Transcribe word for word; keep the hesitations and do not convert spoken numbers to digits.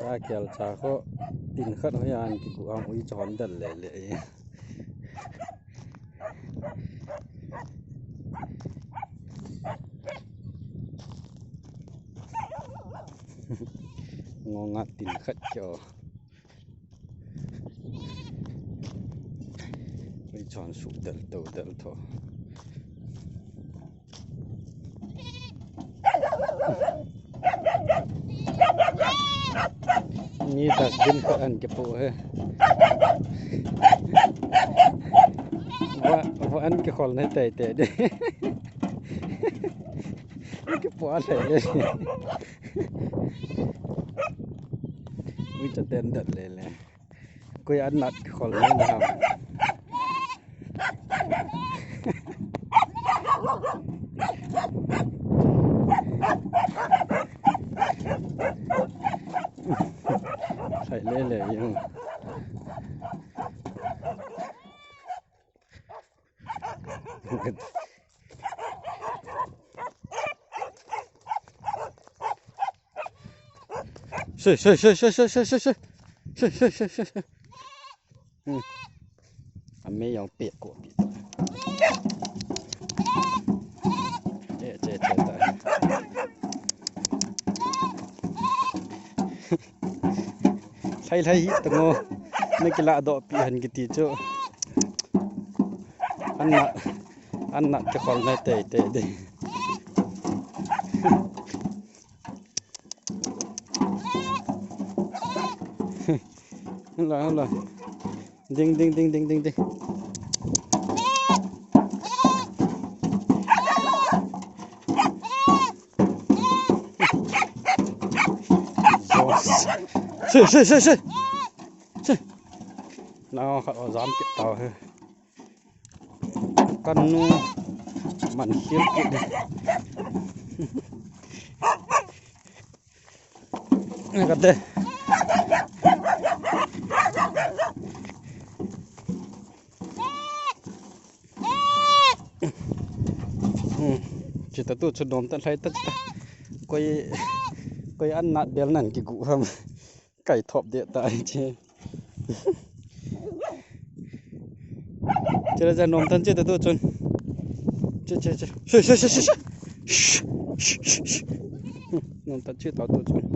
Ka kel cha kho tin khat hoi an kigu ham ui chon dal le le. Ngonga tin khat kyo. Ui chon su dal to dal tho. Ni dustbin khat an kipu he. Va, va an kikhol na tei tei de. Kipu a le le. Ui cha ten dat le le. Koi an nat khol le le ham. Khai le le yung. Shui, shui, shui, shui. Shui, shui, shui, shui. Hmm. Ame yang pek ko pi to. Eh, che, che, ta. Lhai, lhai, hi, tango. Na kila do pi han kiti chu. An nat, an nat kikhol na tei, tei, tei. Hala, hala. Ding, ding, ding, ding, ding, ding. Shui, shui, shui, shui. Shui. Nao khat o jam kit tau he. Kanu man khel kit. Kate. Hmm. Chita tu chu nom ta lhai ta chita. Koi, koi an nat bel nan kigu ham. Kai thop de ta che. Che la ja nom tan che ta tu chun. Che, che, che. Shui, shui, shui, shui, shui. Shh, shh, shh, shh. Nom tan che ta tu chun.